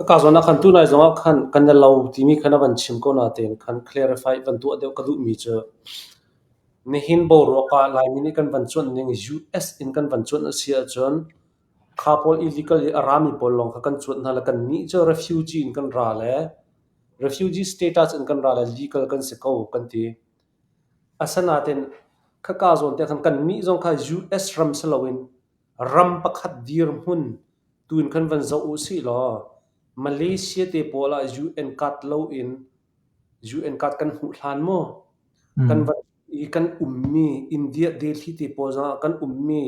Ka zawn ah khan tunai zong ah khan kan i lo timi khan a van chim ko natein khan clarify van tuah deuh ka duhmi cu nihin boruak ah Laimi nih kan van cuanh ning US in kan van cuanh a si ahcun kha pawl illegal i a rami pawl lawng kha kan cuanh hna le kannih cu refugee in kan ra le refugee status in kan ra le legal kan si ko kan ti. Asinain khaka zawn te khan kannih zong kha US ram si loin ram pakhat dirhmun tu in khan van zoh u sih law Malaysia te pawl ah UN card loin UN card kan hmuh hlan maw? Kan van i kan ummi India Delhi te pawl zongah kan ummi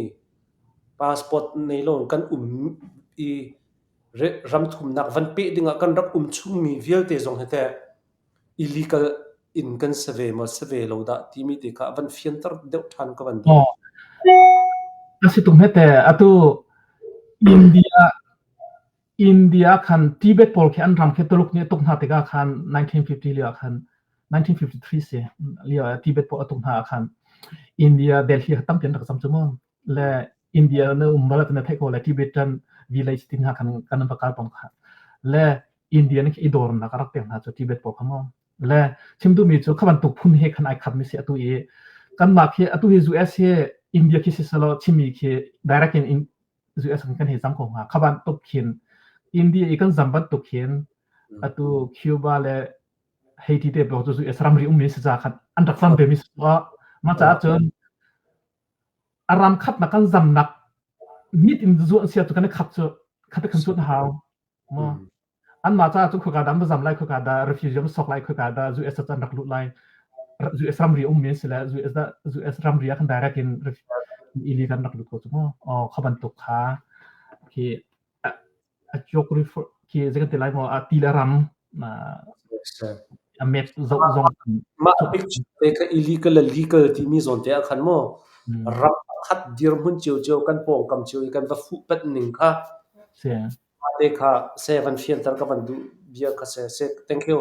passport nei loin kan um i ramthumnak van peh dingah kan rak um chungmi vialte zong hi teh illegal in kan si ve maw si ve lo dah timi te kha van fianter deuh ṭhan ka van duh. Aw. A si tung hete atu India India khan Tibet pawl khi an ram khi Tuluk nih a tuk hna tikah khan 1950 lio ah khan 1953 si lio ah Tibet pawl a tuk hna ah khan India Delhi kha tampi an rak zam cu mu. Le India na um bal na theih ko le Tibetan village tin hna khan kan va kal pang kha. Le India nih i dawrnak a rak pek hna cu Tibet pawl kha mu. Le chim duhmi cu kha bantuk phun he khan ai khatmi si atu i kanmah khi atu hi US hi India khi si selaw chimmi khi direct in US kan kan hei zam ko hnga. Kha bantuk khin India i kan zam bantuk khin atu Cuba le Haiti te pawl cu US ramri ummi si ca khan an rak zam ve mi si mah caah cun a ram khatnak kan zamnak mit in zuan sia cu kan i khap cu khat kan cuan hau. Maw anmah caah cun khoika dah an va zam lai khoika dah refugee an sok lai khoika dah US ah an rak lut lai US ramri ummi an si le US dah US ramri ah khan direct in illegal an rak lut ko cu mu aw kha bantuk kha khi a geography khi zei kan ti lai maw a ti le ram a map zoh zong Mah picture te kha illegal le legal timi zawn te ah khan maw ram pakhat dirhmun ciocio kan pawngkam cio i kan va fuh pet ning kha si te kha se van fianter ka van duh bia kha se se thank you.